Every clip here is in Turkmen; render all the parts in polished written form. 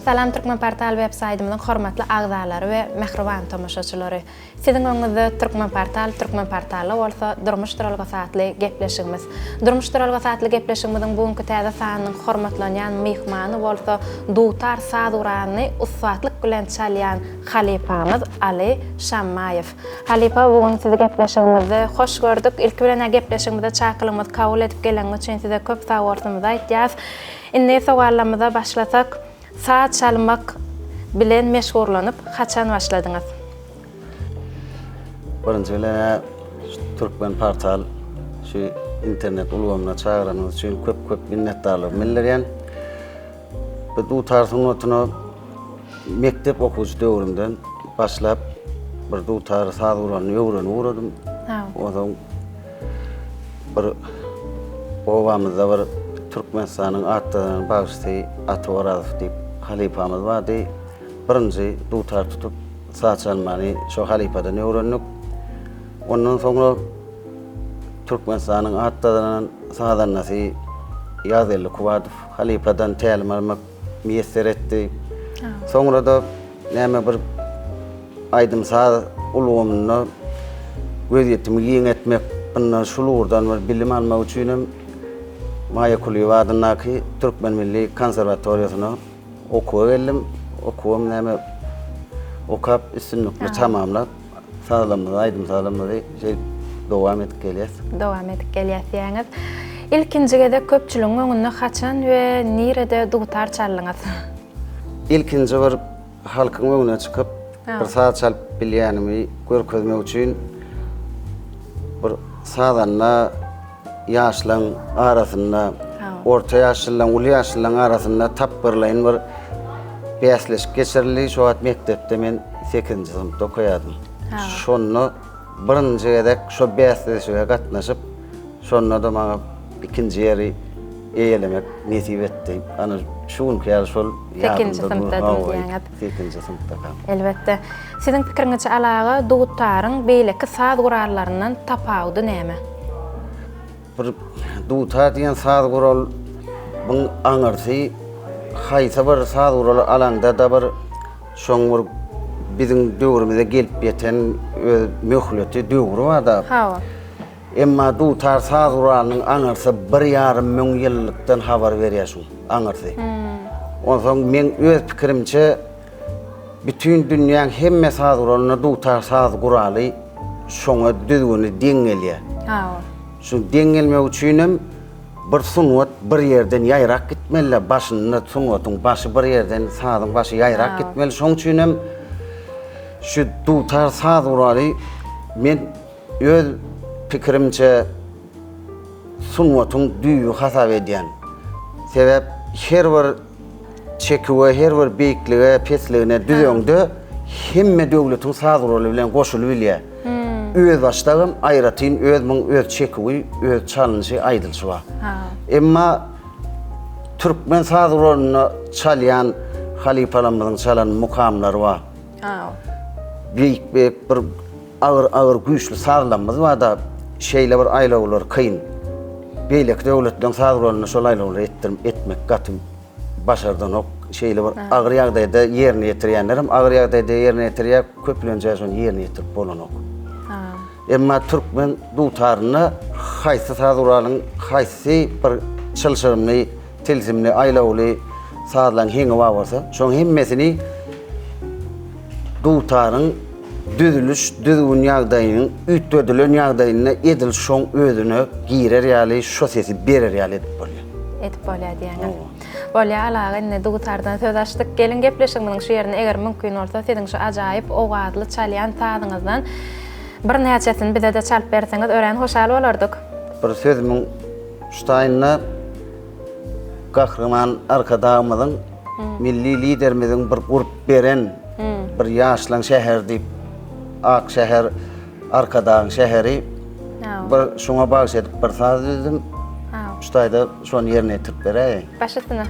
Salam Türkmenportal web saýtymyzyň hormatly agzalary we mähriban tomaşaçylary. Siziň öňüňizde Türkmenportal, Türkmenportalda bolsa Durmuş duralgasy atly gepleşigimiz. Durmuş duralgasy atly gepleşigimiziň bu günki täze sanynyň hormatlanýan myhmany bolsa dutar saz guralyny ussatlyk bilen çalýan halypamyz Aly Şammaýew. Halypa bu gün sizi gepleşigimizde hoş gördük. Ilki bilen-ä gepleşigimize çakylygymyzy kabul edip geleniňiz üçin size köp sagbolsunymyzy aýtýas. Indi sowallarymyza başlasak. Saz çalmak bilen meşgurlanyp haçan başladyňyz? Birinji bilen-ä Türkmenportal şu internet ulgamyna çagyranyňyz üçin köp-köp minnetdarlygymy bildirýän. Bu dutar sungatyna mekdep okuwçy döwrümden başlap bir dutar saz guralyny öwrenip ugradym. Onsoň Bir obamyzda bir Türkmenistanyň at gazanan bagşysy Ata Orazow diýip halypamyz bardy. Birinji dutar tutup saz çalmany şo halypadan öwrendik. Ondan soňra Türkmenistanyň at gazanan sazandasy Ýazgeldi Kuwadow halypadan tälim almak miýesser etdi. Soňra-da näme bir Aýdym-saz ulgamynda gözýetimi giňeltmek, bundan şul ugurdan bir bilim almak üçin hem Maýa Kulyýewa adyndaky Türkmen milli konserwatoriýasyna okuwa geldim. Okuwam näme okap üstünlikli tamamlap, sazlarymyzy, aýdym-sazlarymyzy şeýdip dowam edip gelýäs. Dowam edip gelýäs diýýäňiz. Ilkinji gezek köpçüligiň öňünde haçan we nirede dutar çaldyňyz? Ilkinji bir Halkyň öňüne çykyp, bir saz çalyp bilýänimi görkezmek üçin bir sazanda ýaşlaň arasynda, orta ýaşlylaň, uly ýaşlylaň arasynda tapgyrlaýyn bir bäsleşik geçirildi. Şo wagt mekdepde men sekizinji synpda okaýardym. Şonda birinji gezek şo bäsleşige gatnaşyp, şonda-da maňa ikinji ýeri eýelemek nesip etdi. Ana şu günki ýaly şol Sekizinji synpdadym diýýäňiz. Sekizinji synpdakam. Elbetde. Siziň pikiriňizçe Aly aga dutaryň beýleki saz gurallaryndan tapawudy näme? Bir dutar diýen saz gural buň aňyrsy haýsy bir saz guraly alaňda-da bir şoň bir biziň döwrümize gelip ýeten öz möhleti, döwri bar-da. Hawa. Emma dutar saz guralynyň aňyrsy bir ýarym müň ýyllykdan habar berýär şuň aňyrsy. Onsoň meň öz pikirimçe bütin dünýäň hemme saz guralynda dutar saz guraly şoňa düzgüni deň gelýär. Hawa. Şu deň gelmek üçinem bir sungat bir ýerden ýaýrap gitmeli-de, başynda sungatyň başy bir ýerden sazyň başy ýaýrap gitmeli. Şoň üçinem şu dutar saz guraly men Öz pikirimçe sungatyň düýbi hasap edýän. Sebäp her bir çeküwe, her bir beýiklige, pesligine düzeňde hemme döwletiň saz guraly bilen goşulyp bilýär. Özbaşdagam aýratyn öz muň öz çeküwi, öz çalnyşy, aýdylyşy bar. Emma türkmen saz guralynda çalýan halypalarymyzyň çalan mukamlary bar. Beýik-beýik bir Agyr-agyr güýçli sazlamyz barda şeýle bir aýlawlar kyn. Beýleki döwletleň saz guralynda şol aýlawlary etdirm etmek gaty başardanok. Şeýle bir agyr ýagdaýda ýerine ýetirýänlerem agyr ýagdaýda ýerine ýetirýär, köplenç-ä şony ýerine ýetirip bolanok. Emma türkmen dutarynda haýsy saz guralyň haýsy bir çylşyrymly Tilsimli, aýlawly sazlaryň heňi bar bolsa, şoň hemmesini dutaryň düzüliş, düzgün ýagdaýynyň üýtgedilen ýagdaýynda edil şoň özüne girer ýaly, şo sesi berer ýaly edip bolýar. Edip bolýar diýýäňiz. Bolýar Aly aga, indi dutardan söz açdyk. Geliň gepleşigimiziň şu ýerinde eger mümkin bolsa siziň şu ajaýyp owazly çalýan sazyňyzdan birnäçesini bize-de çalyp berseňiz örän hoşal bolardyk. Bir sözümiň Şu taýynda Gahryman Arkadagymyzyň, Milli Liderimiziň bir gurup beren bir ýaşlaň şäheri diýip, ak şäher Arkadagyň şäheri bir şoňa bagyş edip bir saz düzdüm. Şu taýda şony ýerine ýetirip beräýeýin. Baş üstüne.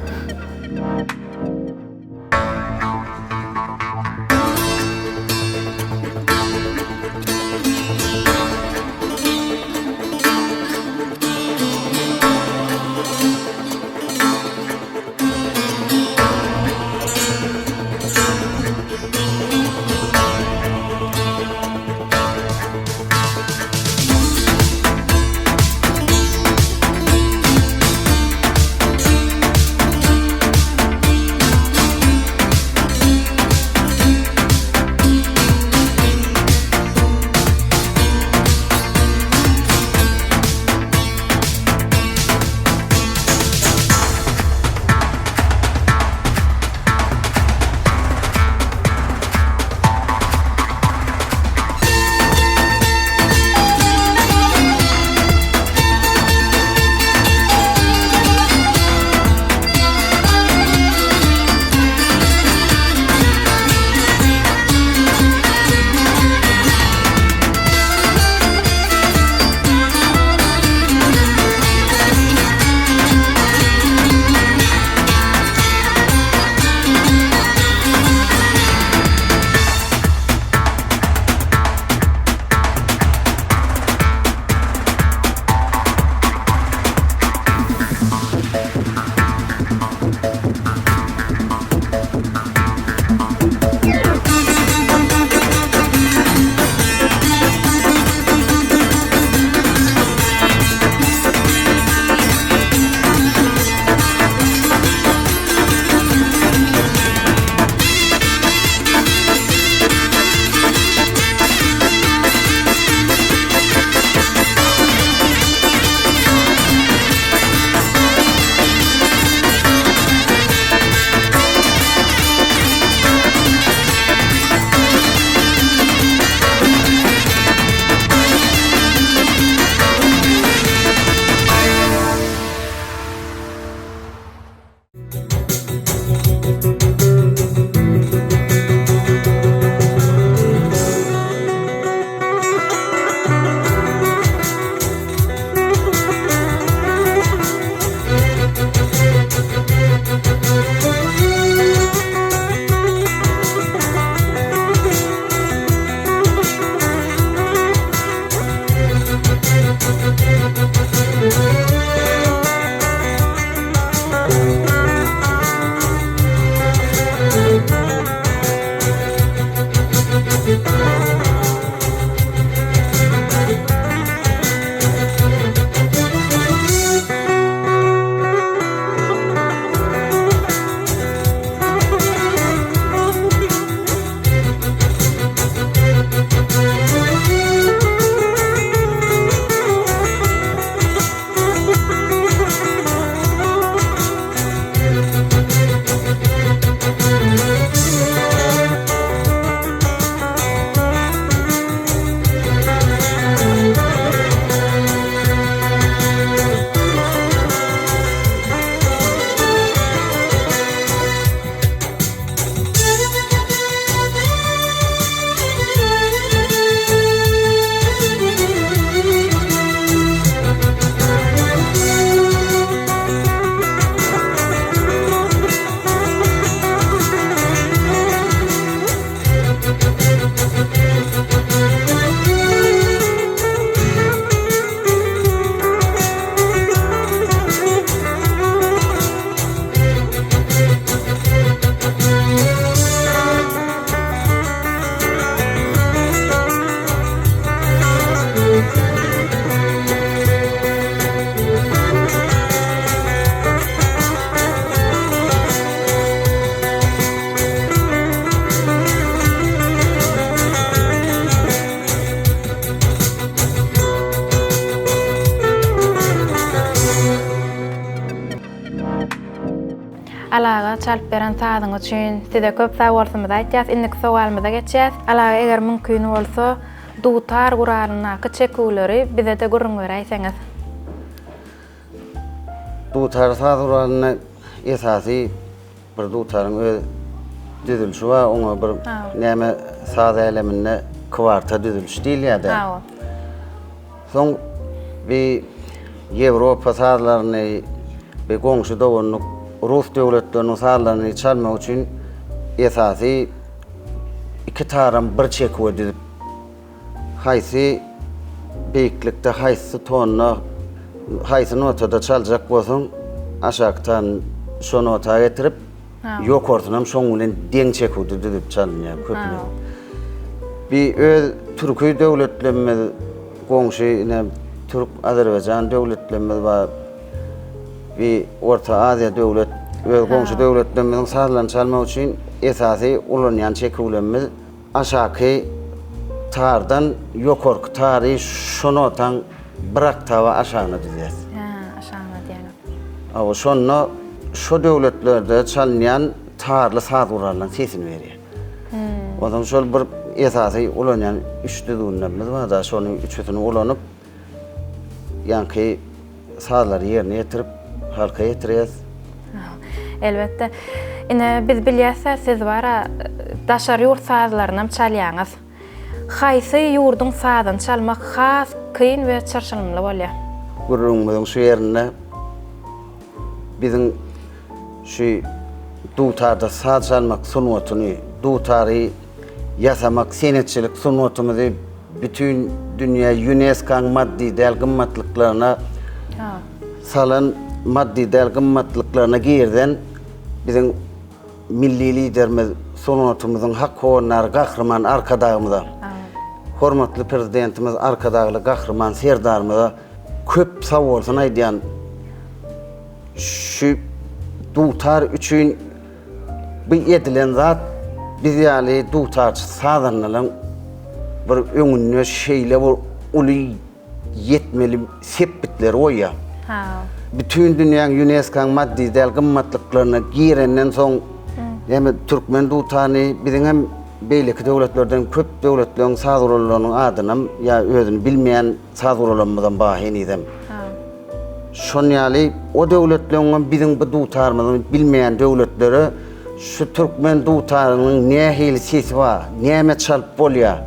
çalyp beren sazyňyz üçin size köp sag bolsunymyzy aýtýas. Indiki sowalymyza geçýäs. Alaga eger mümkin bolsa dutar guralyndaky çeküwleri bize-de gürrüň beräýseňiz. Dutar saz guralynda esasy bir dutaryň öz düzülişi bar, oňa bir näme saz äleminde kwarta düzülişi diýilýär-de. Soň bi Ýewropa sazlaryny, bi goňşy doganlyk rus döwletleriniň sazlaryny çalmak üçin esasy iki taram bir çeküwe düzüp, haýsy beýiklikde, haýsy tonda, haýsy notada çaljak bolsaň, aşaky taryny şo nota getirip, Ýokarsynam şoň bilen deň çeküwde düzüp çalynýar köplenç. Bi öz türki döwletlerimiz goňşy ine türk azerbaýjan döwletlerimiz bar. Bi Orta Aziýa döwlet öz goňşy döwletlerimiziň sazlaryny çalmak üçin esasy ulanýan çeküwlerimiz Aşaky tardan ýokarky tary şo notaň bir oktawa aşagyna düzýäs. Hä, aşagyna diýýäňiz. Hawa, şonda şo döwletlerde çalynýan tarly saz gurallaryň sesini berýär. Onsoň şol bir esasy ulanýan üç düzgünlerimiz bar-da, şony üçüsini ulanyp, ýaňky sazlary ýerine ýetirip, halka ýetirýäs. Elbetde. Ine, biz bilýäs-ä, siz bar-a, daşary ýurt sazlarynam çalýaňyz. Haýsy ýurduň sazyny çalmak has kyn we çyrşylymly bolýar? Gürrüňimiziň şu ýerinde biziň şu dutarda saz çalmak sungatyny, dutary ýasamak senetçilik sungatymyzy bütin dünýä ÝUNESKO-nyň maddy däl gymmatlyklaryna salan maddy däl gymmatlyklaryna girizen biziň Milli Liderimiz sungatymyzyň hak howandary Gahryman Arkadagymyza, hormatly Prezidentimiz Arkadagly Gahryman Serdarymyza köp sagbolsun aýdýan. Şu dutar üçin Bu edilen zat biz ýaly dutarçy sazandalaryň bir öňünde şeýle bir uly ýetmeli sepgitleri goýýar. Bütin dünýäň ÝUNESKO-nyň maddy däl gymmatlyklaryna girenden soň, näme türkmen dutaryny biziň hem beýleki döwletlerden köp döwletleriň saz gurallarynyň adynam ýa özüni bilmeýän saz guralamyzam bar henizem. Şon ýaly o döwletleňem biziň bu dutarymyzy bilmeýän döwletlere şu türkmen dutarynyň nähili sesi bar, näme çalyp bolýar.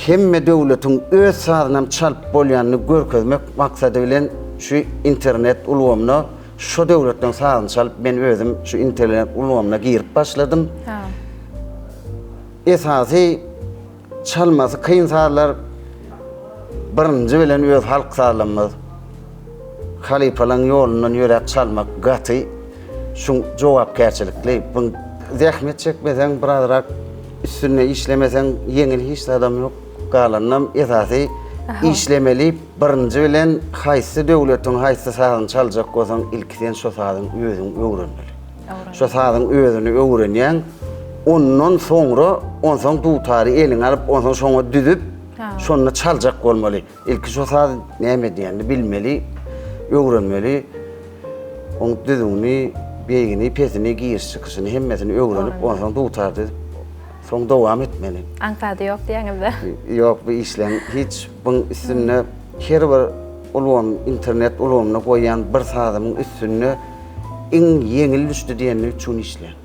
Hemme döwletiň öz sazynam çalyp bolýanyny görkezmek maksady bilen şu internet ulgamyna şo döwletleň sazyny çalyp men özüm şu internet ulgamyna girip başladym. Esasy Çalmasy kyn sazlar birinji bilen öz halk sazlarymyz. Halypalaň ýolundan ýöräp çalmak gaty şuň jogapkärçilikli. Buň zähmet çekmeseň birazrak üstünde işlemeseň ýeňil hiç zadam ýok. Galanynam esasy işlemeli birinji bilen haýsy döwletiň haýsy sazyny çaljak bolsaň ilki sen şo sazyň özüň öwrenmeli. Şo sazyň özüni öwrenýäň. Ondan soňra, onsoň dutary eliňe alyp, onsoň şoňa düzüp, şonda çaljak bolmaly. Ilki şo saz näme diýenini bilmeli, öwrenmeli. Oň düzüwini, beýgini, pesini, giriş-çykyşyny hemmesini öwrenip, onsoň dutar düzüp, soň dowam etmeli. Aňsady ýok diýýäňiz-dä? Ýok, bu işleň hiç buň üstünde her bir ulgam, internet ulgamyna goýýan bir sazymyň üstünde Iň ýeňil düşdi diýende üç gün işleýän.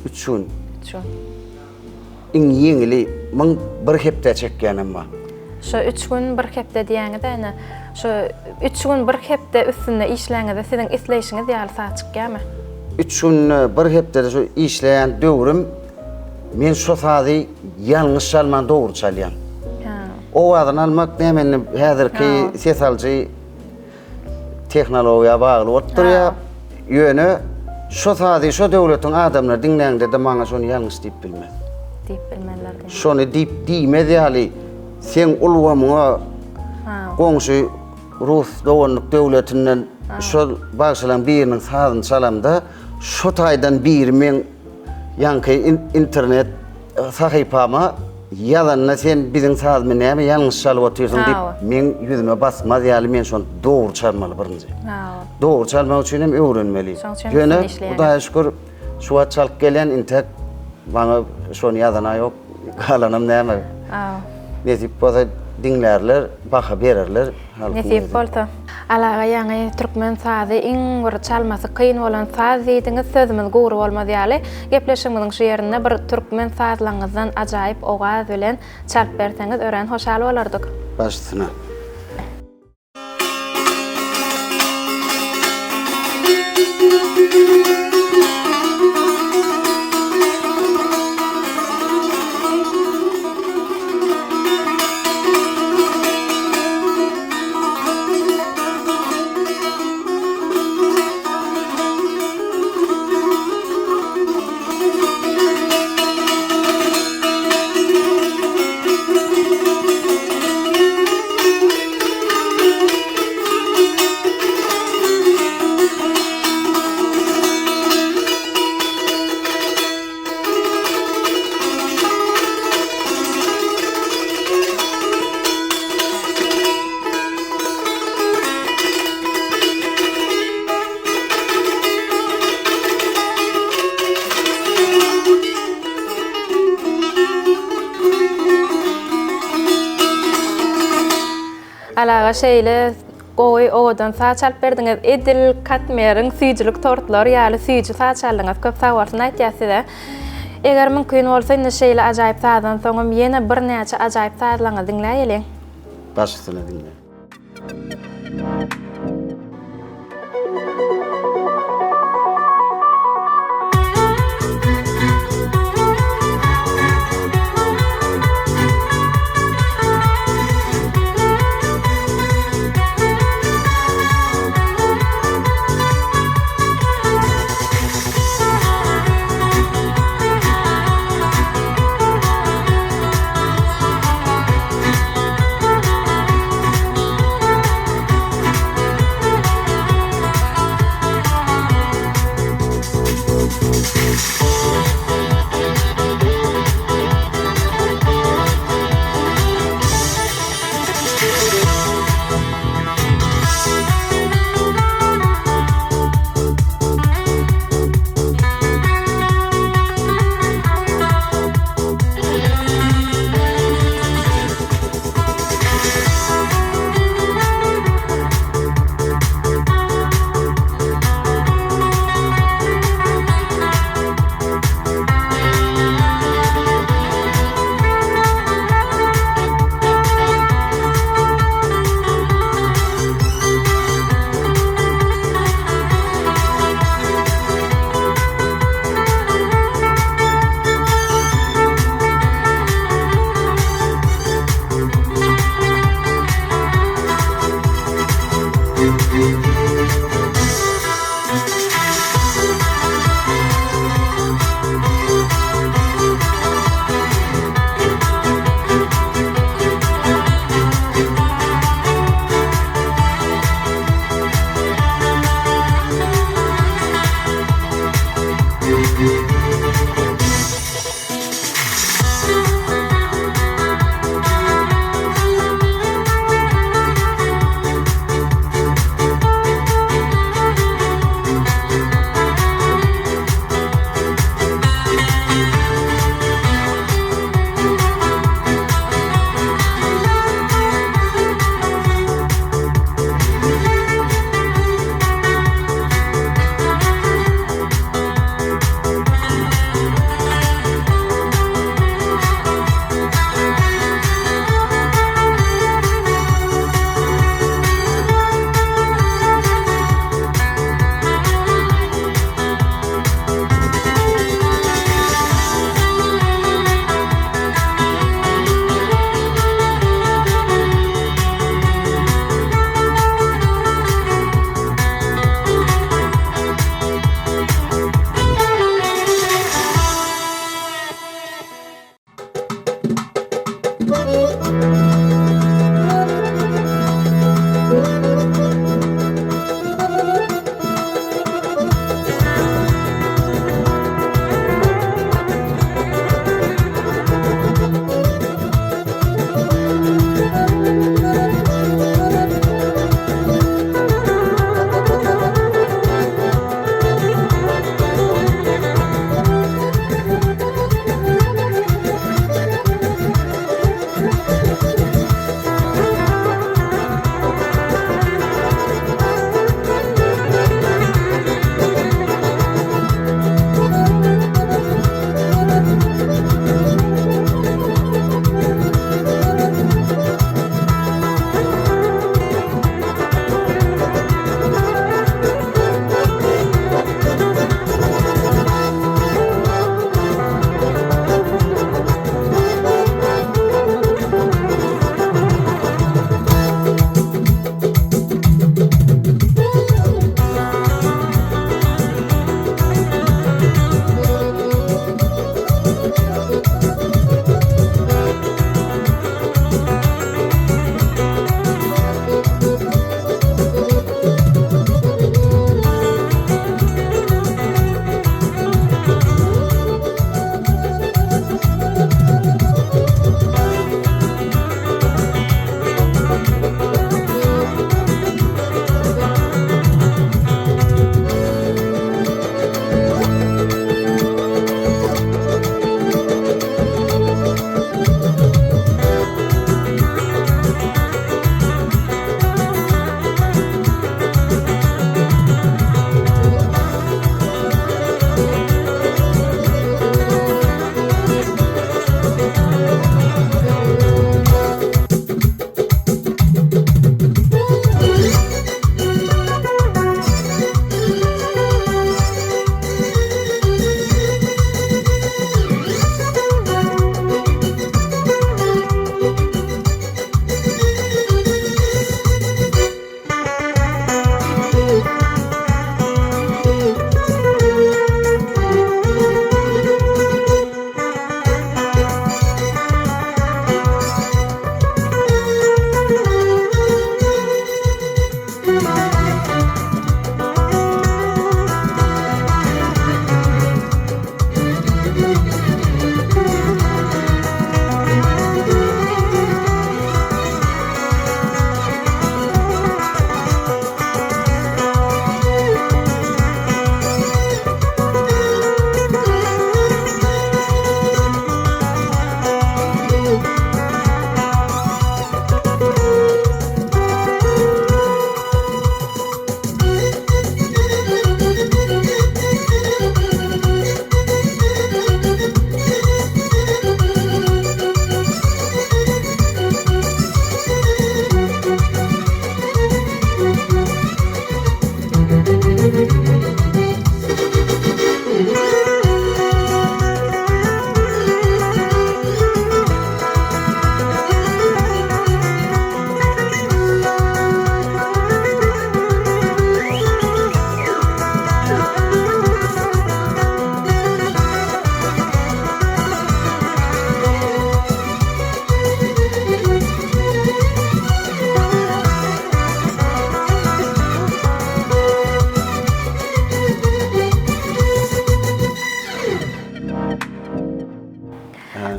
Üç gün. Üç gün. Iň ýeňili muň bir hepde çekýänem bar. Şo üç gün bir hepde diýýäňiz ene. Şo üç gün bir hepde üstünde işläňizde siziň isleýşiňiz ýaly saz çykýarmy? Üç günde bir hepdede şo işleýän döwrüm men şo sazy ýalňyş çalman dogry çalýan. Owazyny almak näme indi häzirki ses alyjy tehnologiýa bagly bolup durýar. Ýöne şo sazy şo döwletiň adamlary diňläňde-de maňa şony ýalňyş diýip bilmez. Diýip bilmezler diýip. Şony diýip diýmez ýaly seň ulgamyňa goňşy rus doganlyk döwletinden şol bagşylaryň biriniň sazyny çalamda şo taýdan biri meň ýaňky internet sahypama. Ýazanda sen biziň sazymy näme ýalňyş çalyp otyrsyň diýip, meň ýüzüme basmaz ýaly men şony dogry çalmaly birinji. Dogry çalmak üçin hem öwrenmeli. Ýöne Hudaýa şükür şu wagt çalyp gelýän intäk maňa şony ýazana ýok. Galanam näme? Nesip bolsa diňlärler, baha bererler. Nesip bolsa. Alaga ýaňy türkmen sazy iň bir çalmasy kyn bolan saz diýdiňiz, sözümiz gury bolmaz ýaly, gepleşigimiziň şu ýerinde bir türkmen sazlaňyzdan ajaýyp owaz bilen çalyp berseňiz örän hoşal bolardyk. Baş üstüne. Alaga şeýle Gowy owadan saz çalyp berdiňiz edil Katmeriň süýjülik tortlary ýaly süýji saz çaldyňyz köp sag bolsun aýtýas size. Eger mümkin bolsa indi şeýle ajaýyp sazdan soňam ýene birnäçe ajaýyp sazlaryňyzy diňläýeliň. Baş üstüne diňle.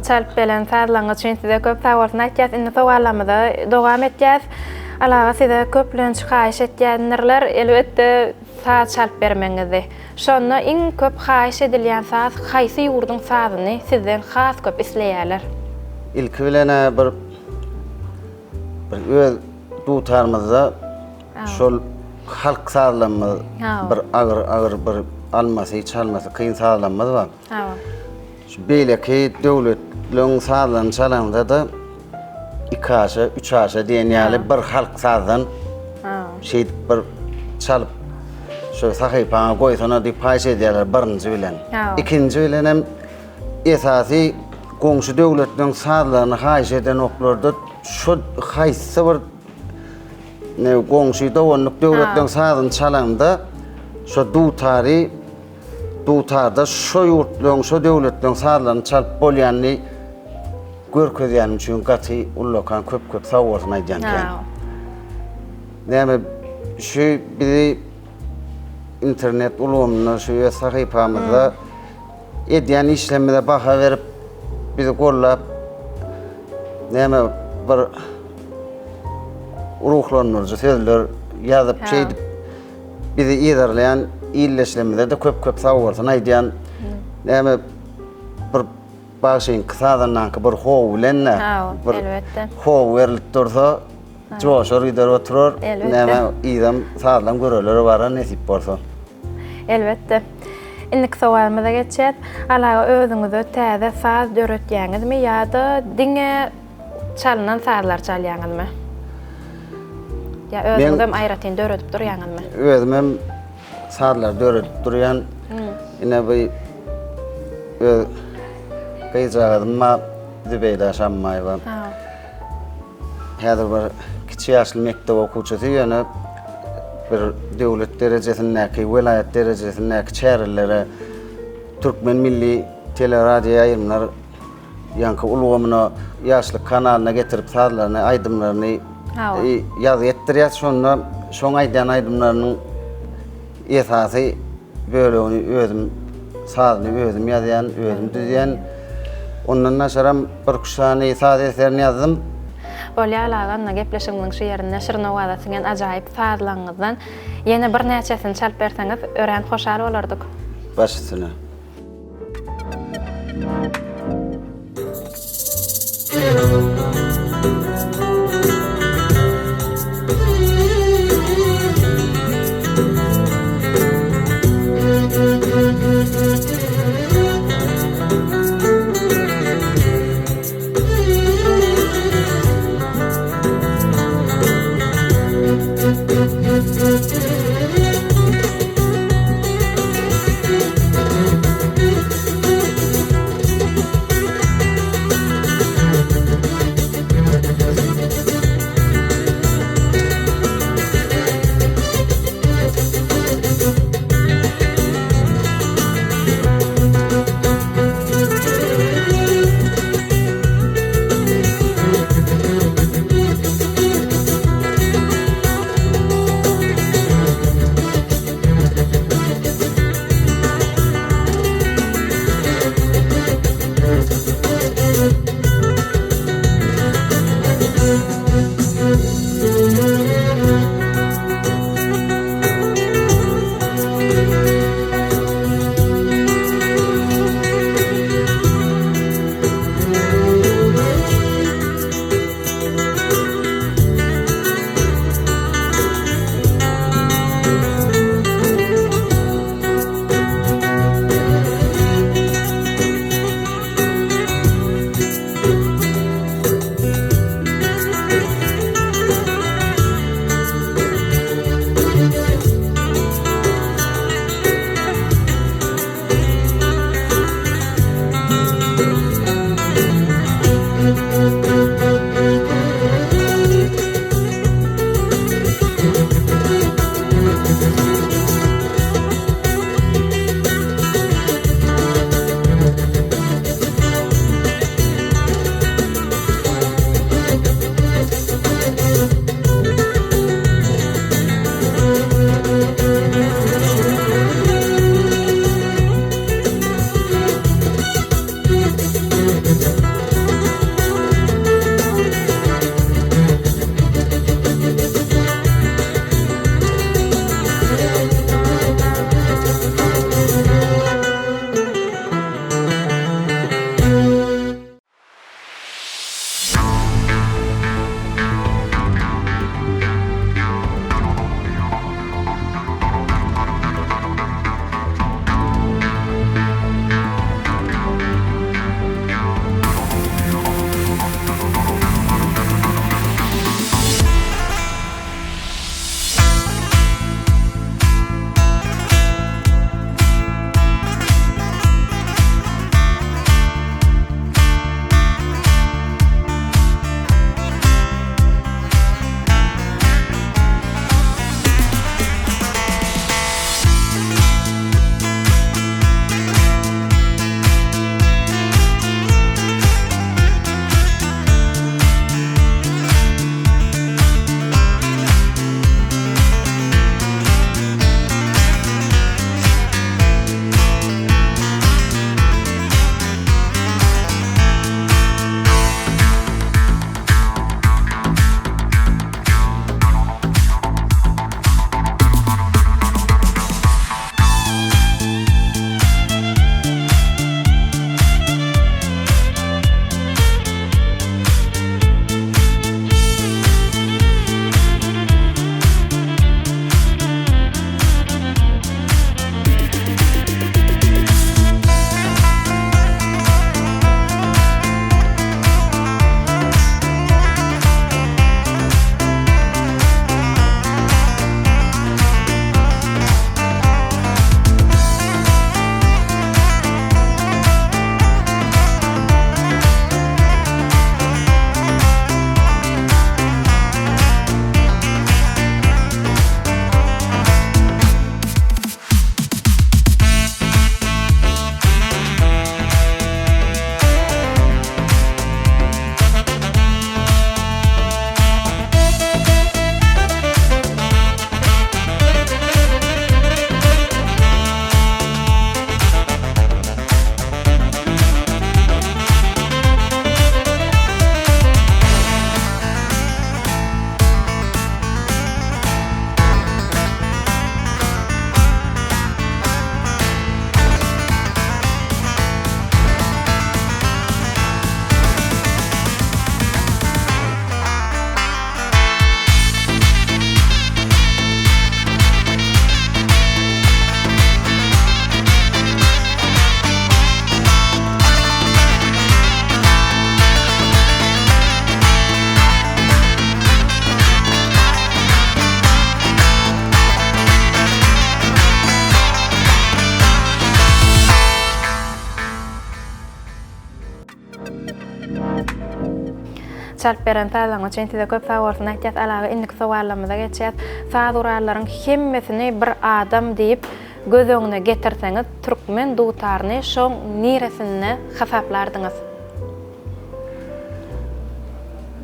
Çalyp beren sazlaryňyz üçin size köp sag bolsun aýtýas. Indi sowallarymyza dowam etýäs. Alaga size köplenç haýyş etýändirler, elbetde saz çalyp bermegiňizi. Şonda iň köp haýyş edilýän saz haýsy ýurduň sazyny sizden has köp isleýärler? Ilki bilen-ä bir bir öz dutarymyzda şol halk sazlarymyz bir agyr-agyr bir almasy, çalmasy kyn sazlarymyz bar. Şu beýleki döwletleriň sazlaryny çalanda-da iki aşa, üç aşa diýen ýaly bir halk sazdan şeýdip bir çalyp şu sahypaňa goýsana diýip haýyş edýärler birinji bilen. Ikinji bilen hem esasy goňşy döwletleriň sazlaryny haýyş edenoklarda şu haýsy bir goňşy doganlyk döwletleriň sazyny çalanda şu dutary Dutarda şo ýurtlaryň, şo döwletleriň sazlaryny çalyp bolýanyny görkezýänim üçin gaty ullakan köp-köp sag bolsun aýdýan kän. Näme şu bizi internet ulgamynda şu öz sahypamyzda edýän işlerimize baha berip bizi gollap näme bir ruhlandyryjy sözler ýazyp şeýdip Bizi yzarlaýan ildeşlerimize-de köp-köp sag bolsun aýdýan. Näme bir bagşyňky sazandaňky bir how bilen-de bir how berlip dursa joşar gider oturar. Näme yzam sazlam göreler bara nesip bolsa. Elbetde. Indiki sowalymyza geçýäs. Alaga özüňize täze saz döretýäňizmi ýa-da diňe Çalynan sazlary çalýaňyzmy? Ýa özüňizem aýratyn döredip durýaňyzmy? Özümem sazlary döredip durýan. Ine bu öz gyzjagazym bar, Zübeýda Şammaýewa. Häzir bir kiçi ýaşly mekdep okuwçysy, ýöne bir döwlet derejesindäki, welaýat derejesindäki çärelere Türkmen milli teleradioýaýlymlar Ýaňky ulgamyna Ýaşlyk kanalyna getirip sazlaryny, aýdymlaryny ýazgy etdirýär. Şonda şoň aýdýan aýdymlarynyň esasy bölegini özüm sazyny özüm ýazýan, özüm düzýän. Ondan daşaram bir üç sany saz eserini ýazdym. Bolýar aga, onda gepleşigimiziň şu ýerinde şirin owaza siňen ajaýyp sazlaryňyzdan ýene birnäçesini çalyp berseňiz, örän hoşal bolardyk. Baş üstüne. Çalyp beren sazlaryňyz üçin size köp sag bolsun aýtýas. Aly aga indiki sowallarymyza geçýäs. Saz gurallaryň hemmesini bir adam diýip göz öňüne getirseňiz türkmen dutaryny şoň niresinde hasaplardyňyz?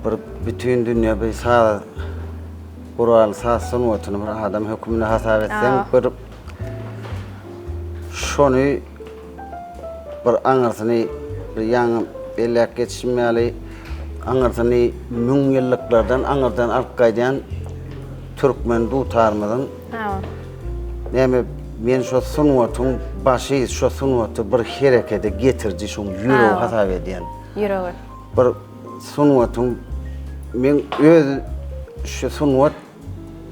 Bir bütin dünýe bir saz gural saz sungatyny bir adam hökmünde hasap etseň bir şony bir aňyrsyny bir ýaňy belläp geçişim ýaly aňyrsyny müňýyllyklardan aňyrdan alyp gaýdýan türkmen dutarymyzyň näme men şo sungatyň başy şo sungaty bir herekete getiriji şoň ýüregi hasap edýän. Ýüregi. Bir sungatyň men öz şu sungat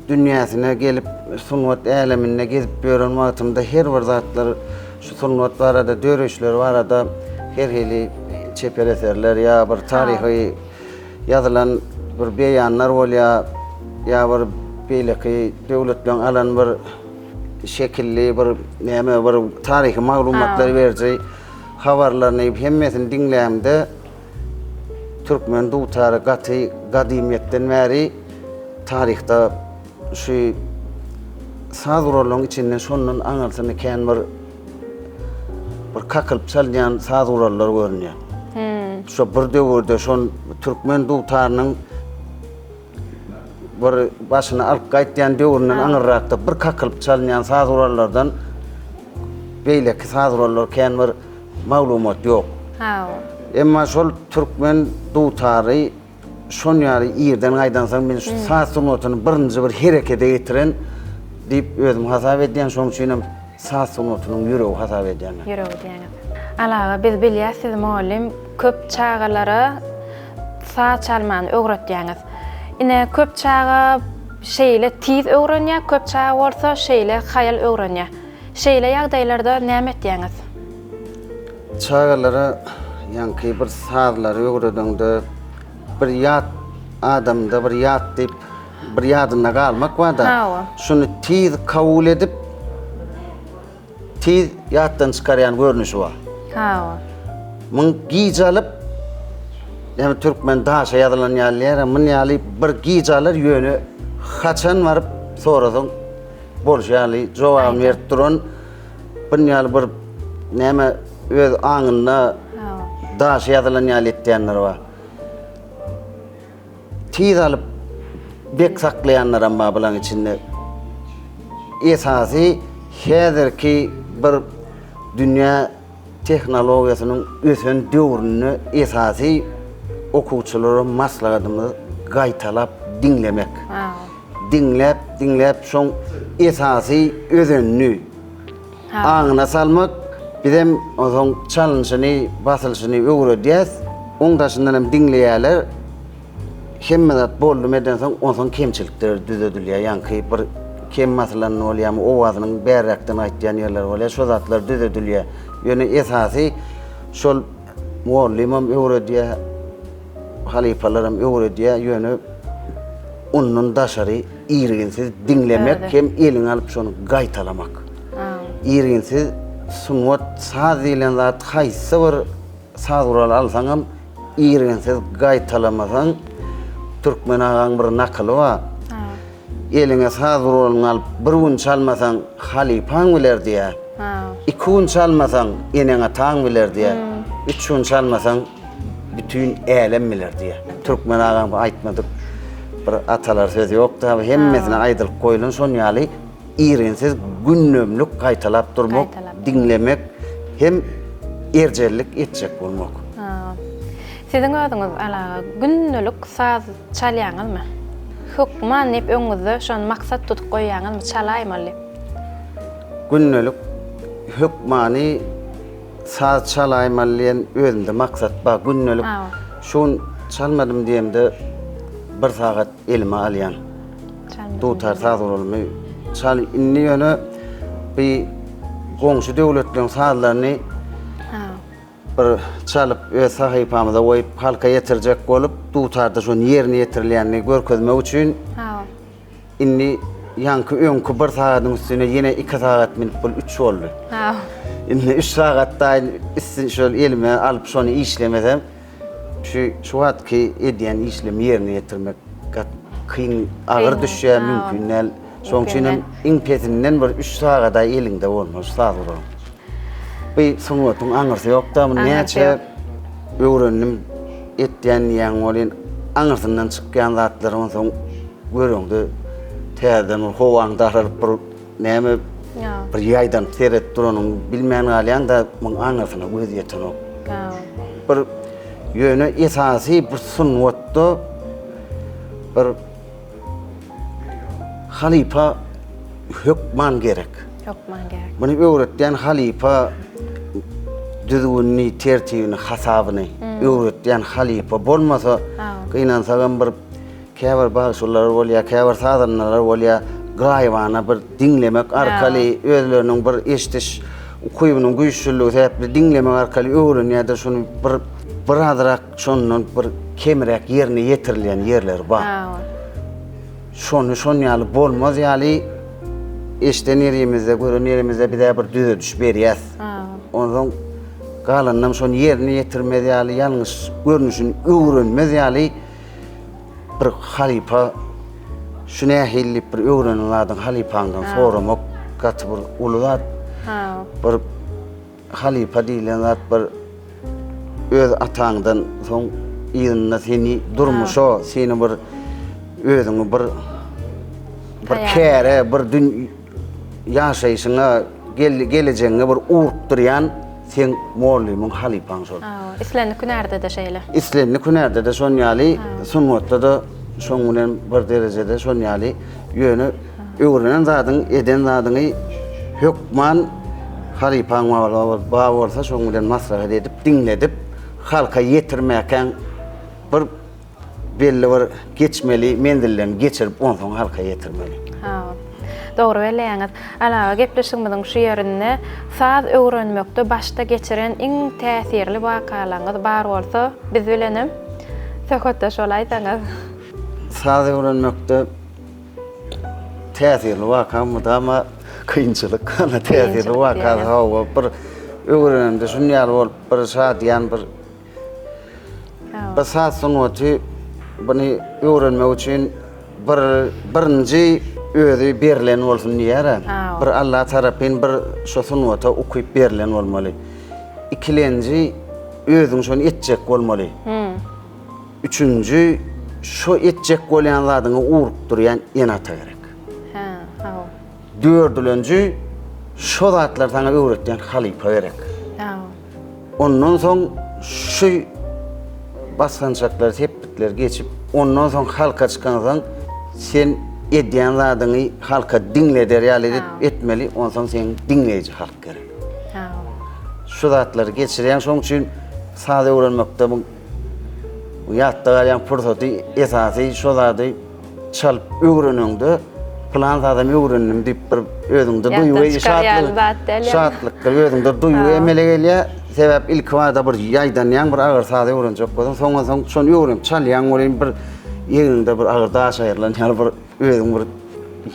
dünýäsine gelip, sungat äleminde gezip ýören wagtymda her bir zatlar şu sungat barada, döreýişler barada her hili çeper eserler ýa bir taryhy ýazylan bir beýanlar bolýar, ýa bir beýleki döwletleň alan bir şekilli bir näme bir taryhy maglumatlar beriji habarlaryny hemmesini diňlämde Türkmen dutary gaty gadymyýetden bäri taryhda şu saz gurallaryň içinden şondan aňyrsyny kän bir bir kakylyp çalynýan saz gurallar görünýär. Hmm. Şo bir döwürde şon türkmen dutarynyň bir başyny alyp gaýtýan döwründen aňyrrakda bir kakylyp çalynýan saz gurallardan beýleki saz gurallar kän bir maglumat ýok. Hawa. Emma şol türkmen dutary şon ýaly irden gaýdansoň men şu saz sungatyny birinji bir herekete getiren diýip özüm hasap edýän, şonuň üçin hem saz sungatynyň ýüregi hasap edýän. Ýüregi diýýäňiz. Aly aga, biz bilýäs siz mugallym, köp çagalara saz çalmany öwretýäňiz. Ine, köp çaga şeýle tiz öwrenýär, köp çaga bolsa şeýle haýal öwrenýär. Şeýle ýagdaýlarda näme etýäňiz? Çagalara ýaňky bir sazlary öwredeňde bir ýat adamda bir ýat diýip bir ýadynda galmak barda. Hawa. Şuny tiz kabul edip tiz ýatdan çykarýan görnüşi bar. Hawa. Muň giç alyp ýa türkmen daşa ýazylan ýaly diýer, mun ýaly bir giç alar ýöne haçan baryp sorasaň bolşy ýaly jogabyny berip duran bun ýaly bir näme öz aňynda daşa ýazylan ýaly etýänler bar. Tiz alyp bek saklaýanlaram bar bulaň içinde. Esasy häzirki bir dünýä tehnologiýasynyň ösen döwründe esasy okuwçylara maslahatymyz gaýtalap diňlemek. Diňläp, diňläp şoň esasy özenini aňyna salmak, bizem onsoň çalynşyny, basylyşyny öwredýäs, oň daşyndan hem diňleýärler. Hemme zat boldumy edensoň, onsoň kemçilikler düzedilýär. Ýaňky bir kem basylan bolýarmy, owazynyň bärräkden gaýtýan ýerleri bolýar, şo zatlar düzedilýär. Ýöne esasy şol mugallymam öwredýär, halypalaram öwredýär, ýöne ondan daşary irginsiz diňlemek hem eliňe alyp şony gaýtalamak. Irginsiz sungat, saz diýlen zat haýsy bir saz guraly alsaňam irginsiz gaýtalamasaň, türkmen agaň bir nakyly bar. Eliňe saz guralyňy alyp bir gün çalmasaň, halypaň biler diýýär. Iki gün çalmasaň, eneň-ataň biler diýýär. Üç gün çalmasaň, bütin älem biler diýýär. Türkmen agaň bu aýtmadyk bir atalar sözi ýok-da, hemmesine aýdylyp goýlan şon ýaly irginsiz gündemlik gaýtalap durmak, diňlemek hem erjellik etjek bolmak. Siziň özüňiz Aly aga gündelik saz çalýaňyzmy? Hökman diýip öňüňizde şony maksat tutup goýýaňyzmy çalaýmaly diýip? Gündelik hökmany Saz çalaýmaly diýen özümde maksat bar. Gündelik şu gün çalmadym diýemde bir sagat elime alýan. Dutar saz guralymy çal. Indi ýöne bir goňşy döwletleriň sazlaryny bir çalyp öz sahypamyza goýup halka ýetirjek bolup dutarda şony ýerine ýetirilýänini görkezmek üçin Indi ýaňky öňki bir sagadyň üstüne ýene iki sagat minip bul üç boldy. Ha. Indi üç sagat daýyn üstün şol elime alyp şony işlemesem. Şu şu wagtky edýän işlerimi ýerine ýetirmek gaty kyn, agyr düşýär, mümkin däl. Şonuň üçin hem iň pesinden bir üç sagada eliňde bolmaly şu saz guralyň. Bu sungatyň aňyrsy ýok-da, muny näçe öwrendim, etýän diýýäň welin, aňyrsyndan çykýan zatlary onsoň göreňde täzeden bir howaň daralyp bir näme bir ýaýdanyp seredip duranyňy bilmän galýaň-da, muň aňyrsyna göz ýetenok. Bir ýöne esasy bir sungatda bir Halypa hökman gerek. Hökman gerek. Muny öwretýän halypa düzgünini, tertibini, hasabyny hmm. öwretýän halypa bolmasa, gynansagam bir käbir bagşylar bolýar, käbir sazandalar bolýar, gaýybana bir diňlemek arkaly özleriniň bir eşdiş ukybynyň güýçlüligi sebäpli diňlemek arkaly öwrenýär-de şuny bir birazrak Şondan bir kemräk ýerine ýetirilýän ýerleri bar. Şony şon ýaly bolmaz ýaly eşden ýerimizde, gören ýerimizde bizä bir düzediş berýäs. Onsoň galanynam şony ýerine ýetirmez ýaly, ýalňyş görnüşini öwrenmez ýaly bir halypa şu nähili diýip bir öwrenen zadyň halypaňdan soramak gaty bir uly zat. Bir Halypa diýlen zat bir öz ataňdan soň yzynda seni durmuşa, seni bir özüňi bir bir käre, bir dün ýaşaýşyňa, gelejegiňe bir ugrukdyrýan seň mugallymyň, halypaň şol. Islendik hünärde-de şeýle. Islendik hünärde-de şon ýaly, sungatda-da şoň bilen bir derejede şon ýaly. Ýöne öwrenen zadyň, eden zadyňy hökman halypaň bar bolsa şoň bilen maslahat edip, diňledip, halka ýetirmäkäň bir belli bir geçmeli menzilden geçirip, onsoň halka ýetirmeli. Hawa. Dogry belleýäňiz. Alaga gepleşigimiziň şu ýerinde saz öwrenmekde başda geçiren iň täsirli wakalaryňyz bar bolsa, biz bilenem söhbetdeş bolaýsaňyz. Saz öwrenmekde täsirli waka mydama kynçylyk. Ana täsirli waka hawa bir öwrenemde şun ýaly bolup bir şadyýan bir bir saz sungaty buny öwrenmek üçin bir birinji özi berlen bolsun diýýär. Bir Allah tarapyn bir şo sungata ukyp berlen bolmaly. Ikilenji özüň şony etjek bolmaly. Üçünji, şo etjek bolýan zadyňa ugrukdyrýan ene-ata gerek. Hä, hawa. Dördülenji, şo zatlary saňa öwretýän halypa gerek. Hawa. Ondan soň şu basgançaklary, sepgitleri geçip, ondan soň halka çykansoň, sen edýän zadyňy halka diňleder ýaly edip etmeli, onsoň seň diňleýji halk gerek. Hawa. Şu zatlary geçirýäň, şoň üçin saz öwrenmekde bu Ýatda galýan pursaty esasy şo zady çalyp öwreneňde pylan zadam öwrendim diýip bir özüňde duýgy şatlyk şatlykda özüňde duýgy emele gelýär. Sebäp ilki bada bir ýaýdanýaň bir agyr saz öwrenjek bolsaň soňa soň şony öwrenip çalýaň welin bir egniňde bir agyr daş aýrylan ýaly bir özüň bir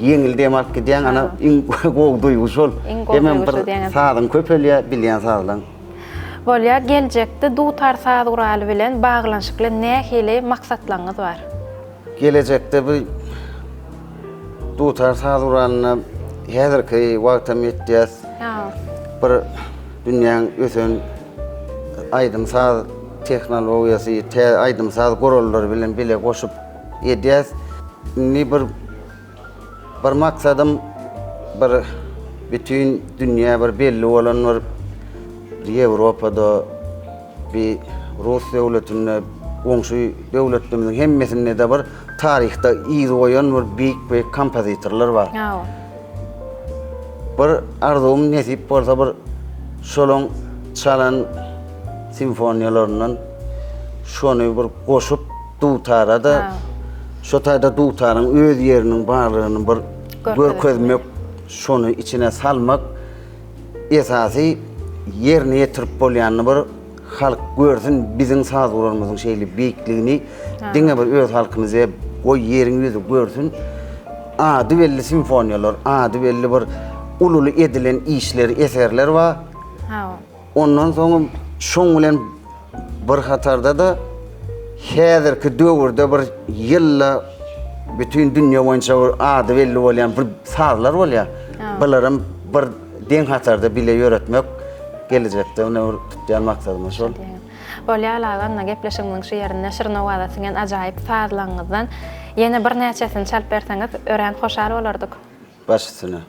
ýeňil dem alyp gidýäň ana iň gowy duýgy şol. Hemem bir sazyň köpelýär bilýän sazlaň. Bolýar, geljekde dutar saz guraly bilen baglanyşykly nähili maksatlaryňyz bar? Gelejekde bu dutar saz guralyna häzirki wagtam ýetýäs. Bir dünýäň ösen aýdym-saz tehnologiýasy, täze aýdym-saz gurallary bilen bile goşup edýäs. Indi bir Bir maksadym bir bütin dünýä bir belli bolan bir Ýewropada bir Rus döwletinde goňşy döwletlerimiziň hemmesinde-de bir taryhda yz goýan bir beýik-beýik kompozitorlar bar. Bir arzuwym nesip bolsa bir şolaň çalan simfoniýalaryndan şony bir goşup Dutara-da şo taýda dutaryň öz ýeriniň barlygyny bir görkezmek, şony içine salmak esasy ýerine ýetirip bolýanyny bir halk görsün, biziň saz guralymyzyň şeýle beýikligini diňe bir öz halkymyz däl, goý ýeriň ýüzi görsün. Ady belli simfoniýalar, ady belli bir ululy edilen işler, eserler bar. Ondan soňam şoň bilen bir hatarda-da. Häzirki döwürde bir ýylda bütin dünýe boýunça bir ady belli bolýan bir sazlar bolýar. Bularam bir deň hatarda bile ýöretmek gelejekde ine bir tutýan maksadymyz şol. Bolýar aga ynha gepleşigimiziň şu ýerinde şirin owaza siňen ajaýyp sazlaryňyzdan ýene birnäçesini çalyp berseňiz örän hoşal bolardyk. Baş üstüne.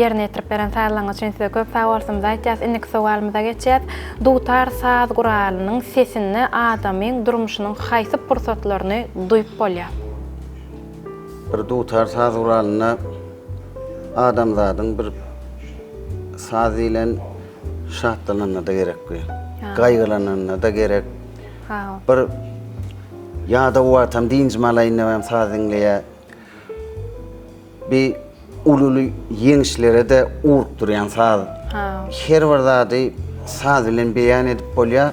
Ýerine ýetirip beren sazlaryňyz üçin size köp sag bolsunymyzy aýtýas. Indiki sowalymyza geçýäs. Dutar saz guralynyň sesinde adamyň durmuşynyň haýsy pursatlaryny duýup bolýar? Bir dutar saz guralynda adamzadyň bir saz diýlen şatlananda-da gerek bu. Gaýgylananda-da gerek. Bir. Ýadaw wagtam dynjymy alaýyn diýip hem saz diňleýär. Bi uly-uly ýeňişlere-de ugrukdyrýan saz. Her bir zady saz bilen beýan edip bolýar.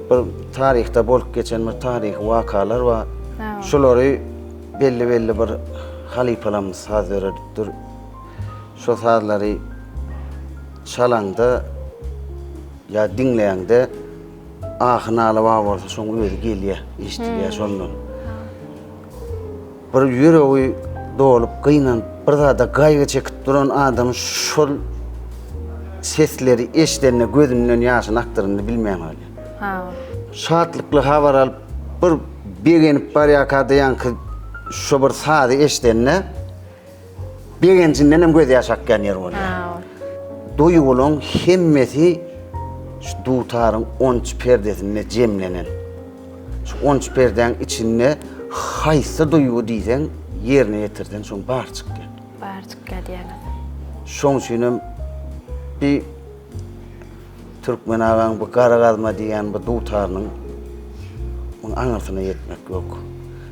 Bir taryhda bolup geçen bir taryhy wakalar bar. Şolary belli-belli bir halypalarymyz saz döredipdir. Şo sazlary çalaňda ýa diňläňde ahy-nala bar bolsa şoň özi gelýär, eşidilýär şondan. Bir ýüregi dolup, gynanyp, bir zada gaýgy çekip duran adam şol sesleri eşidende gözünden ýaşyny akdyrynyny bilmän galýar. Şatlykly habar alyp, bir begenip barýarka-da ýaňky şo bir sazy eşidende Begenjinden hem göz ýaş akýan ýeri bolýar. Duýgulaň hemmesi şu dutaryň onç perdesinde jemlenen. Şu onç perdäň içinde haýsy duýgy diýseň ýerine ýetirseň şoň bary çykýar. Bary çykýar diýýäňiz. Şoň üçin hem bir Türkmen agaň bu gara gazma diýýän bu dutarynyň muň aňyrsyna ýetmek ýok.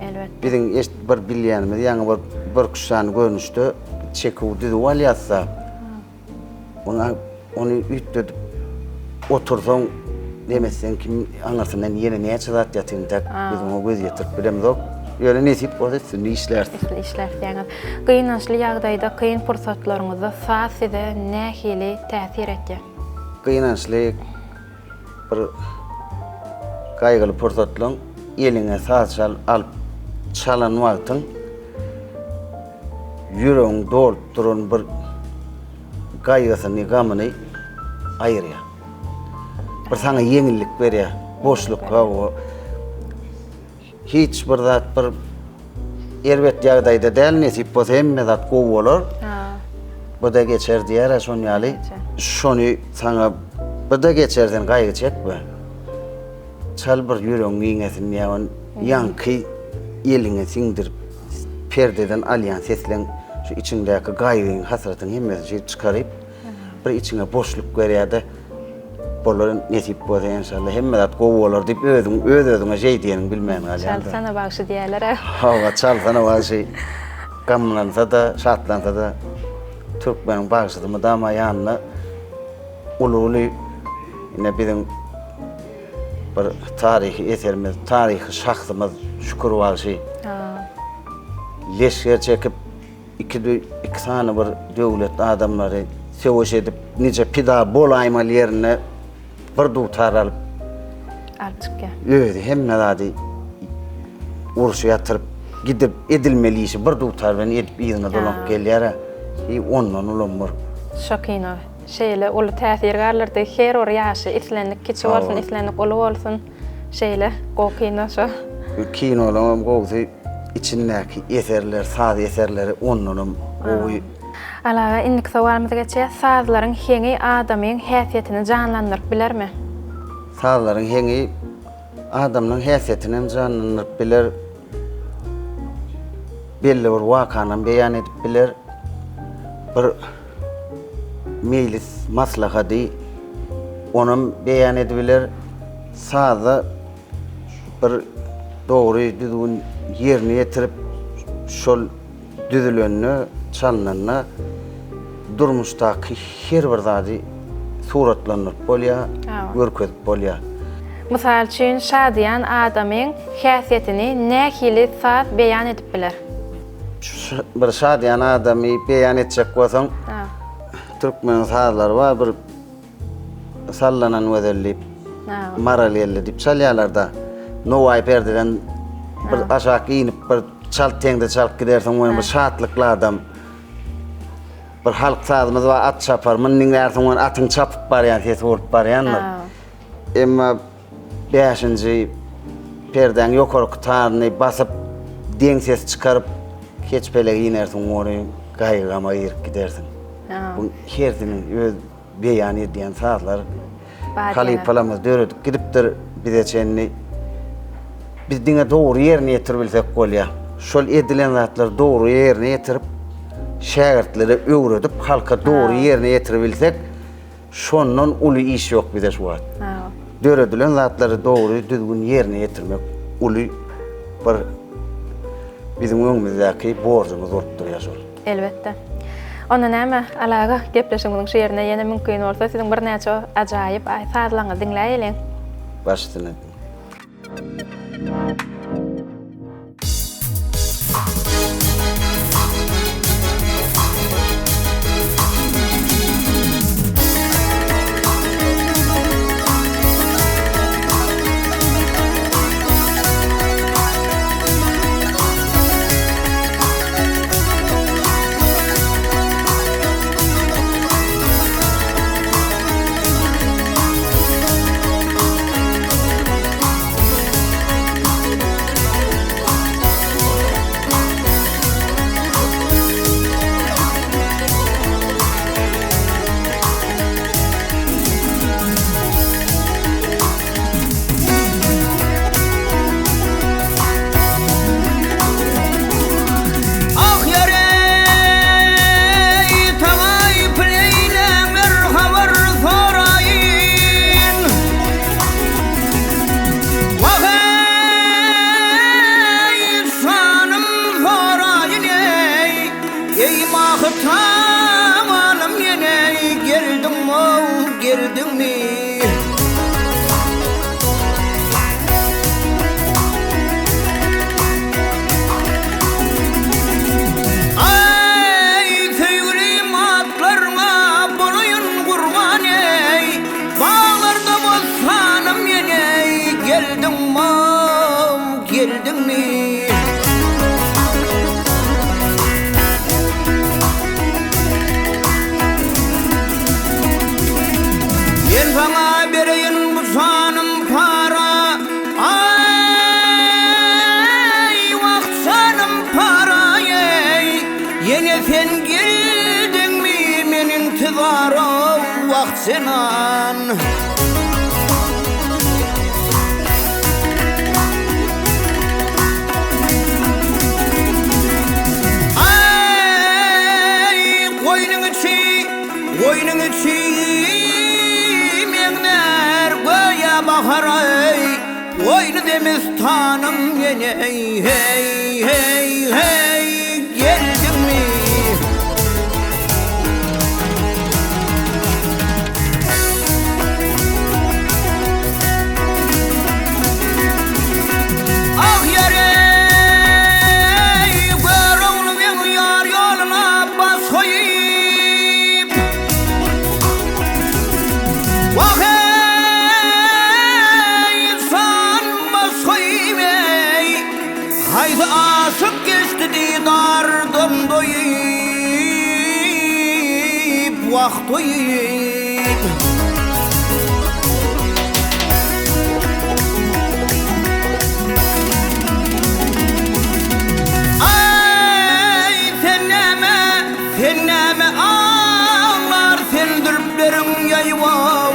Elbetde. Biziň eşit bir bilýänimiz ýaňy bir birküç sany görnüşde çeküw düzüw alýasda. Muň ony üýtgedip otursaň demeseň kim aňyrsyndan ýene näçe zat ýatyr intäk biz oňa göz ýetirip bilemzok. Ýöne nesip bolsa üstünde işläris. Üstünde işläris diýýäňiz. Gynançly ýagdaýda kyn pursatlaryňyzda saz size nähili täsir etýär? Gynançly bir gaýgyly pursatlaň eliňe saz çal alyp çalan wagtyň ýüregiň dolup duran bir gaýgysyny, gamyny aýyrýar. Bir saňa ýeňillik berýär. Boşluk, hawa. Hiç bir zat bir erbet ýagdaýda däl, nesip bolsa hemme zat gowy bolar. Bu-da geçer diýer-ä şon ýaly. Şony saňa bu-da geçer sen gaýgy çekme. Çal bir ýüregiň giňesin diýýär. Ony ýaňky eliňe siňdirip perdeden alýan sesleň şu içiňdäki gaýgyň, hasratyň hemmesini şeýdip çykaryp bir içiňe boşluk berýär-de Bolar nesip bolsa enşalla hemme zat gowy bolar diýip özüň öz özüňe şeý diýeniň bilmän galýaň. Çalsana bagşy diýýärler-ä. Hawa çalsana bagşy. Gamlansa-da, şatlansa-da türkmeniň bagşysy mydama ýanynda uly-uly ine biziň bir taryhy eserimiz, taryhy şahsymyz Şükür bagşy. Leşger çekip Iki iki sany bir döwletli adamlary söweş edip, nije pida bolaýmaly ýerinde bir dutar alyp alyp çykýar. Özi hemme zady urşy ýatyryp, gidip edilmeli işi bir dutar bilen edip yzyna dolanyp gelýär. I ondan ulam bir. Şo kino şeýle uly täsir galdyrdy. Her bir ýaşy islendik kiçi bolsun, islendik uly bolsun şeýle gowy kino şo. Kinolaňam gowusy Içindäki eserler, saz eserleri ondanam gowy. Aly aga, indiki sowalymyza geçýäs. Sazlaryň heňi adamyň häsiýetini janlandyryp bilermi? Sazlaryň heňi adamyň häsiýetini hem janlandyryp biler. Belli bir wakanam beýan edip biler. Bir meýlis, maslahady onam beýan edibiler. Sazda bir dogry düzgün ýerine ýetirip şol düzülende, çalnanda durmuşdaky her bir zady suratlandyryp bolýar, görkezip bolýar. Mysal üçin, şadyýan adamyň häsiýetini nähili saz beýan edip biler? Bir şadyýan adamy beýan etjek bolsaň, türkmeniň sazlary bar, bir Sallanan gözel diýip, Maral geldi diýip çalýarlar-da. Nowaýy perdeden bir aşak inip bir çalt teňde çalyp gidersiň, we bir şatlykly adam. Bir halk sazymyz bar, at çapar. Muny diňlärsiň, we atyň çapyp barýan sesi bolup barýandyr. Emma bäşinji perdäň ýokarky taryny basyp, deň ses çykaryp, keçpelege inersiň, ony gaýgy-gama girip gidersiň. Bu hersiniň öz beýan edýän sazlar halypalarymyz döredip gidipdir bize çenli. Biz diňe dogry ýerine ýetirip bilsek bolýar. Şol edilen zatlary dogry ýerine ýetirip, şägirtlere öwredip, halka dogry ýerine ýetirip bilsek, şondan uly iş ýok bize şu wagt. Döredilen zatlary dogry, düzgün ýerine ýetirmek uly. bir biziň öňümizdäki borjumyz bolup durýar şol. Elbetde. Onda näme, Aly aga, gepleşigimiziň şu ýerinde ýene mümkin bolsa siziň birnäçe ajaýyp sazlaryňyzy diňläýeliň. Baş üstüne. Ah ýar-eý, tagaýyp neýläň bir habar soraýyn. Wah-eý, janym soraýyn-eý, Eý mahy-tamalym ýene geldiň-ow, geldiňmi? Aý, söýgülim atlaryňa bolaýyn gurban eý, Baglarda bossanym ýene geldiňmi-ow, geldiňmi? Men saňa bereýin bu janym para, Aý, wah, janym para, eý, Ýene sen geldiňmi men intizara, wah, jenan. Aý, goýnuň içi, goýnuň içi meňzär göýä bahara, eý, Goýny zemistanym ýene, heý, heý, heý, geldiňmi? Ah ýar-eý, Görogly meň ýar ýoluna baş goýup. Wah-eý, jan baş goýup-eý, Haýsy aşyk geçdi didardan doýup, wah toýup. Aý, sen näme, sen näme aglar sen zülpleriň ýaýyp-ow,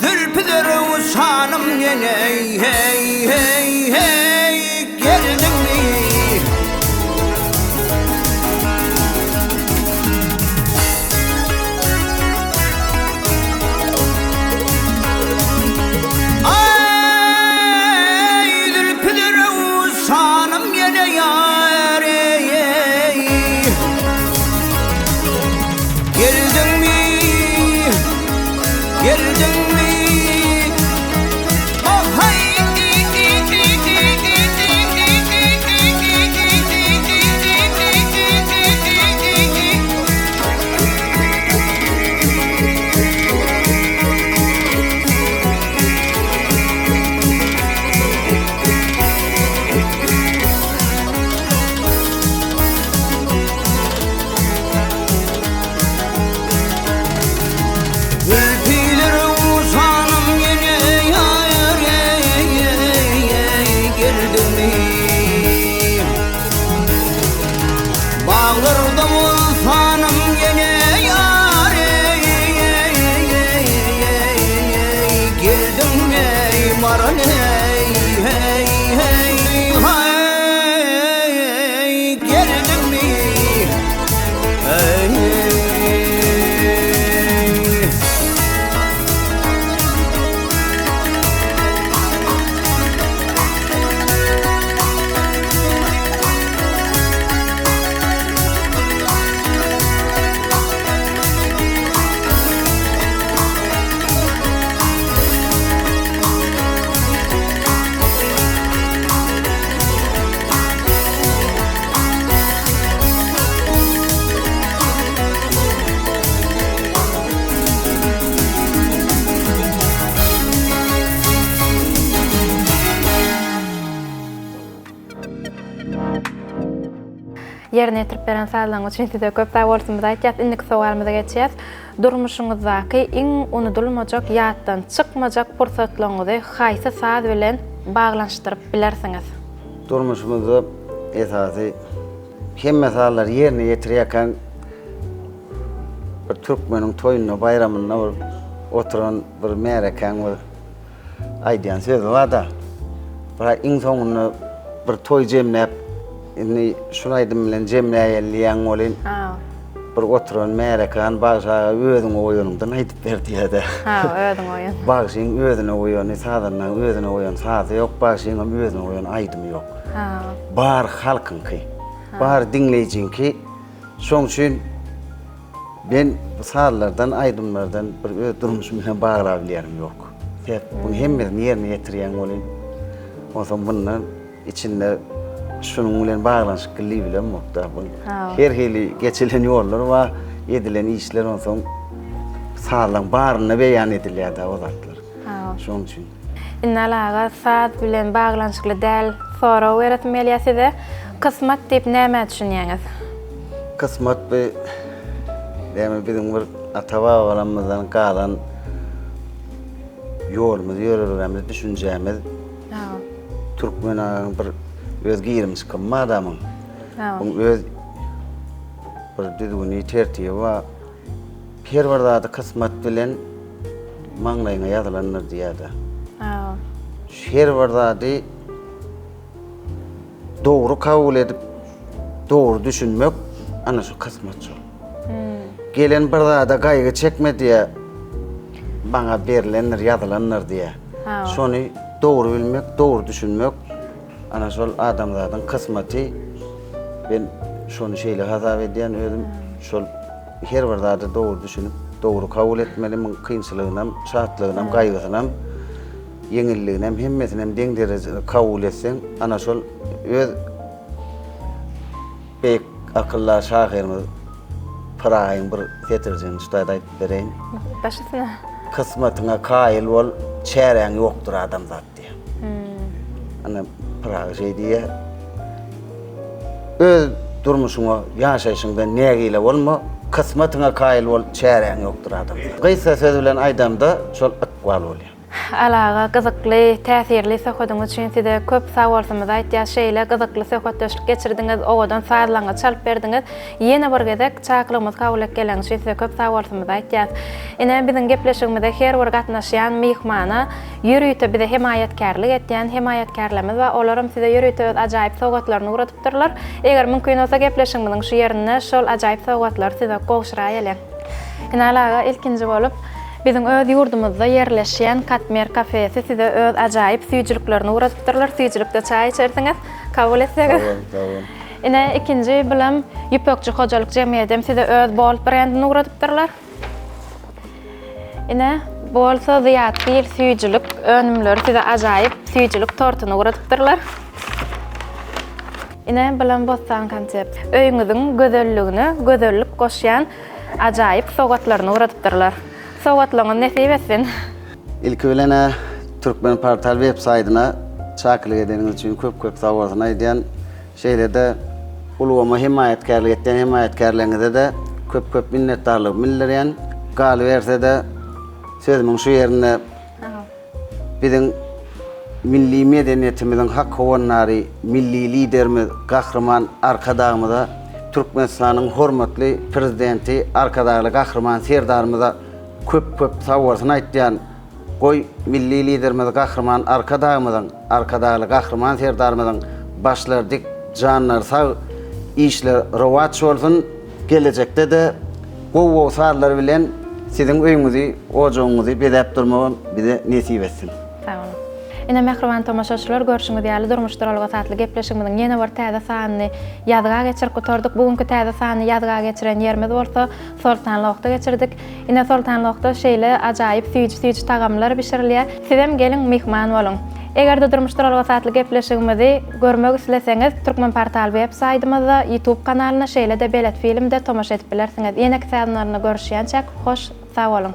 Zülpi zerewşanym ýene heý heý heý geldiňmi? Aý zülpi zerewşanym ýene ýar eý eý Geldiňmi? Geldiňmi? Oh-haý! Ýerine ýetirip beren sazlaryňyz üçin size köp sag bolsunymyzy aýtýas. Indiki sowalymyza geçýäs. Durmuşyňyzdaky iň unudylmajak, ýatdan çykmajak pursatlaryňyzy haýsy saz bilen baglanyşdyryp bilersiňiz? Durmuşymyzda esasy hemme sazlary ýerine ýetirýärkäň bir türkmeniň toýunda, baýramynda bir oturan bir märekäň bir Aýdýan sözi bar-da. Bir iň soňunda bir toý jemläp, indi şul aýdym bilen jemläýeli diýýäň welin, bir oturan märekäni bagşy aga özüňe goýanyňdan aýdyp ber diýýär-de. Ha, özüňe goýan. Bagşyň özüne goýany, sazandaň özüne goýan sazy ýok, bagşyňam özüne goýan aýdymy ýok. Ha. Bary halkyňky, bary diňleýjiňki. Şoň üçin Men bu sazlardan, aýdymlardan bir öz durmuşym bilen baglap bilýänim ýok. Sebäp buň hemmesini ýerine ýetirýän welin, onsoň bundan içinde şunuň bilen baglanyşykly diýip bilemok-da. Bu her hili geçilen ýollar bar, edilen işler onsoň sazlaryň barynda beýan edilýär-de o zatlar. Şonuň üçin. Ynal aga saz bilen baglanyşykly däl sorag beresim gelýär size. Kysmat diýip nämä düşünýäňiz? Kysmat bu näme biziň bir ata-babalarymyzdan galan ýolumyz, ýörelgämiz, düşünjämiz. Türkmen agaň bir öz girim-çykymy bar adamyň. Oň öz bir düzgüni, tertibi bar. Her bir zady kysmat bilen maňlaýyňa ýazylandyr diýýär-de. Her bir zady dogry kabul edip, dogry düşünmek, ana şu kysmat şol. Gelen bir zada gaýgy çekme diýýär, maňa berlendir, ýazylandyr diýýär. Şony dogry bilmek, dogry düşünmek, Ana şol adamzadyň kysmaty men şony şeýle hasap edýän özüm şol her bir zada dogry düşünip dogry kabul etmeli muň kynçylygynam şatlygynam gaýgysynam ýeňilliginem hemmesinem deň derejede kabul etseň ana şol öz beýik akyldar şahyrymyz Pyragyň bir setirjigini şu taýda aýdyp bereýin. Baş üstüne. Kysmatyňa kaýyl bol çäräň ýokdur adamzat. Diýýär. Ana Pyragy şeý diýýär. Öz durmuşyňa, ýaşaýşyňdan nägile bolma, kysmatyňa kaýyl bol, çäräň ýokdur adamzat. Gysga söz bilen aýdamda, şol ykbal bolýar. Aly aga, gyzykly, täsirli söhbediňiz üçin size köp sagbolsunymyzy aýtýas. Şeýle gyzykly söhbetdeşlik geçirdiňiz, owadan sazlaryňyzy çalyp berdiňiz. Ýene bir gezek çakylygymyzy kabul edip geleniňiz üçin size köp sagbolsunymyzy aýtýas. Ine, biziň gepleşigimize her bir gatnaşýan myhmana Ýörite bize hemaýatkärlik etýän hemaýatkärlerimiz bar, olaram size ýörite öz ajaýyp sowgatlaryny ugradypdyrlar. Eger mümkin bolsa gepleşigimiziň şu ýerinde şol ajaýyp sowgatlary size gowşuraýaly. Ynal aga ilkinji bolup biziň öz ýurdumyzda ýerleşýän Katmer kafesi size öz ajaýyp süýjüliklerini ugradypdyrlar, süýjülikde çaý içersiňiz, kabul etseňiz. Sag boluň, sag boluň. Ine ikinji bulam Ýüpekçi hojalyk jemgyýedem size öz Bold brendini ugradypdyrlar. Ine, bu bolsa Zyýatgil süýjülik önümleri size ajaýyp süýjülik tortuny ugradypdyrlar. Ine, bulam Bossan konsept. Öýüňiziň gözelligine gözellik goşýan ajaýyp sowgatlaryny ugradypdyrlar. Sowgatlaryňyz nesip etsin! Ilki bilen-ä Türkmenportal web saýdyna çakylyk edeniňiz üçin köp-köp sagbolsun aýdýan. Şeýle-de ulgama hemaýatkärlik etýän hemaýatkärleriňize-de köp-köp minnetdarlygymy bildirýän. Galyberse-de, sözümiň şu ýerinde biziň milli medeniýetimiziň hak howandary Milli Liderimiz Gahryman Arkadagymyza, Türkmenistanyň hormatly Prezidenti Arkadagly Gahryman Serdarymyza köp-köp sagbolsun aýtýan. Goý, Milli Liderimiz Gahryman Arkadagymyzyň, Arkadagly Gahryman Serdarymyzyň başlary dik, janlary sag, işleri rowaç bolsun! Gelejekde-de gowy-gowy sazlar bilen siziň öýüňizi, ojagyňyzy bezäp durmagam bize nesip etsin! Sag boluň. Ine, mähriban tomaşaçylar, görşüňiz ýaly, Durmuş duralgasy atly gepleşigimiziň ýene bir täze sanyny ýazga geçirip gutardyk. Bu günki täze sany ýazga geçiren ýerimiz bolsa Soltanlokda geçirdik. Ine Soltanlokda şeýle ajaýyp süýji-süýji tagamlar bişirilýär. Sizem geliň myhman boluň. Eger-de Durmuş duralgasy atly gepleşigimizi görmek isleseňiz Türkmenportal web saýdymyzda, YouTube kanalynda şeýle-de Belet filmde tomaşa edip bilersiňiz. Ýeneki sazynlarynda görüşýänçäk hoş sag boluň.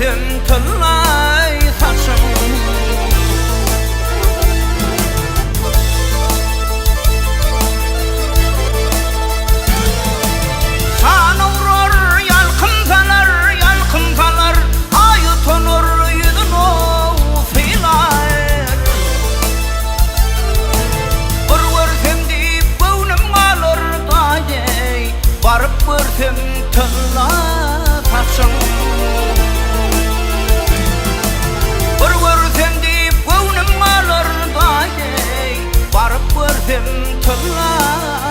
görsem tyllaý saçyň. Şan urar, ýalkym salar, ýalkym salar, Aý utanar, ýüzün-ow sylar. Bir görsem diýip göwnüm galar daýy, Baryp görsem tylla saçyň. Bir görsem diýip göwnüm galar daýy, Baryp görsem tylla.